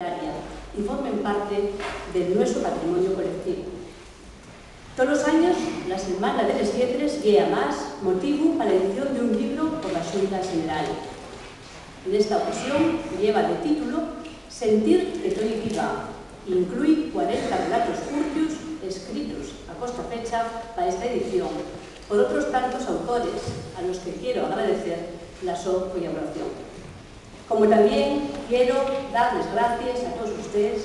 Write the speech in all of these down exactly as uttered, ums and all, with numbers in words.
y formen parte del nuestro patrimonio colectivo. Tolos años, la Selmana de les Lletres ye, amás, motivu pa la edición d'un llibru por la Xunta Xeneral. Nesta ocasión, lleva de títulu Sentir que toi viva, y inclui cuarenta relatos curtios escritos a costa fecha pa esta edición por otros tantos autores, a los que quiero agradecer la so collaboración. Como tamién quiero dar les gracies a toos ustees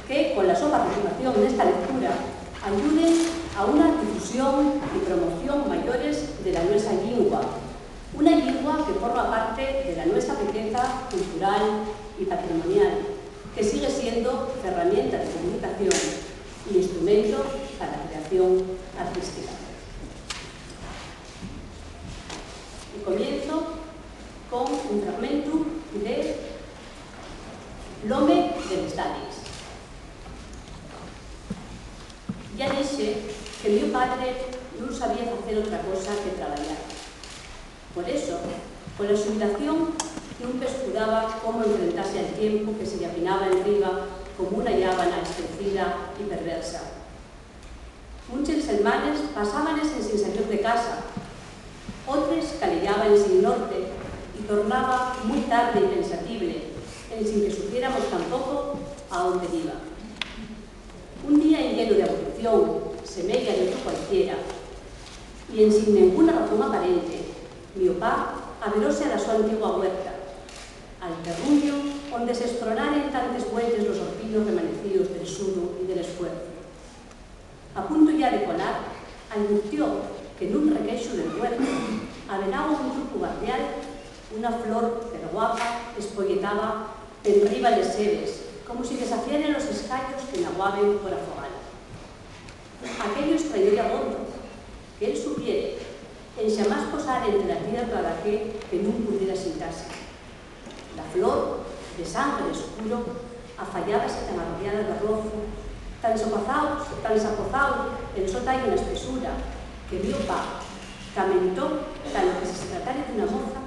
que, con la so participación nesta lectura, ayuden a una difusión y promoción mayores de la nuesa llingua, una llingua que forma parte de la nuesa riqueza cultural y patrimonial, que sigue siendo ferramienta de comunicación y instrumento pa la creación artística. Y comienzo con un fragmentu de L'home de les dalies. Ya dixe que mio padre nun sabía facer otra cosa que trabayar. Por eso, cola xubilación, nun pescudaba cómo enfrentase al tiempu que se llapinaba enriba como una llábana estrecida y perversa. Munches selmanes pasábanes ensin salir de casa, otres caleyaba ensin norte y tornaba mui tarde y pensatible, ensin que supiéramos tampoco a onde diba. Un día enlleno de aburrición, semeya d'otru cualquiera, y ensin nenguna razón aparente, mio pa averóse a la so antigua huerta, al terruño onde s'estronaren tantes vueltes los ortinos remanecíos del sudu y del esfuerzu. A puntu ya de colar, alvirtió que nun requexu del huertu averaba un trucu barrial, una flor perguapa espoyetaba penriba les sebes, como si desafiare los escayos que naguaben por afogala. Aquello estrañóle abondo, que él supiere enxamás posar ente la tierra daqué que nun pudiera xintase. La flor, de sangre escuro, afayábase tan arropiada de rozu, tan sopazao, tan sapozao el so tallu na espesura, que mio pa, camentó talo que si se tratare d'una moza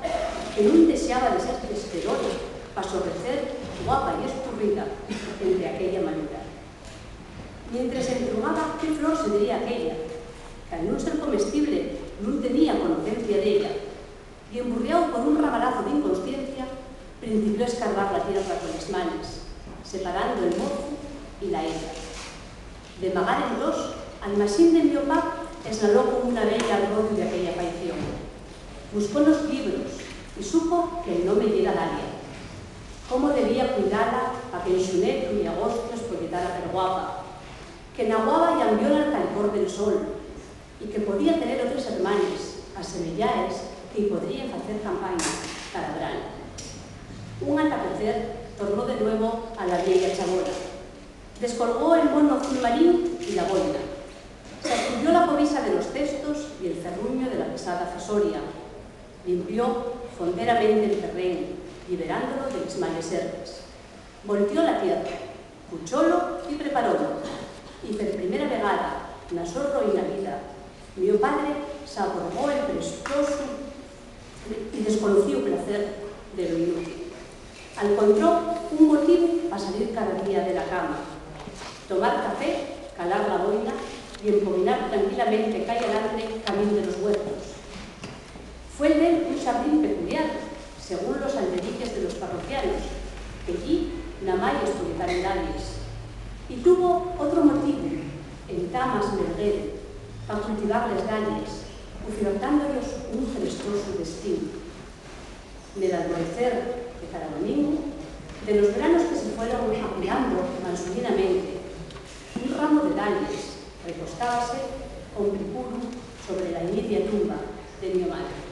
que nun dexaba de ser esperona pa sorrecer, guapa y escurrida, ente aquella malura. Mientres entrugaba qué flor sería aquella, qu'al nun ser comestible nun tenía conocencia d'ella, y emburriáu por un ramalazu d'inconsciencia, principió a escarbar la tierra coles manes, separando el mozu y la ella. De magar en dos, al maxín de mio pa esnaló como una abella al rodiu d'aquella faición. Buscó nos llibros y supo que'l nome yera dalia. Cómo debía cuidala pa que en xunetu y agostu espoyetara perguapa, que naguaba llambióla al calor del sol, y que podía tener otres hermanes asemeyaes que-y podríen facer campaña para branu. Un atapecer tornó de nuevo a la vieya chabola. Descolgó el mono azul marín y la boina. Sacuyó la cobisa de los cestos y el ferruño de la pesada fasoria. Limpió fonteramente el terrén, lliberándolo de les males herbes. Voltió la tierra, cuchólo y preparólo, y per primera vegada na so roina vida, mio padre saborgó el prestosu y desconocíu placer de lo inútil. Alcontró un motivu pa salir cada día de la cama, tomar café, calar la boina y empominar tranquilamente cai alantre camín de los huertos. Fue'l ver un xardín peculiar, según los alderigues de los parroquianos, que ellí namái espoyetaren dalies. Y tuvo otro motivu, entá más merguer, pa cultivar les dalies, ufiertándoyos un prestosu destín. Nel alborecer de cada domingu, de los granos que se fueron apilando mansuninamente, un ramo de dalies recostábase con pripuru sobre la inicia tumba de mio madre.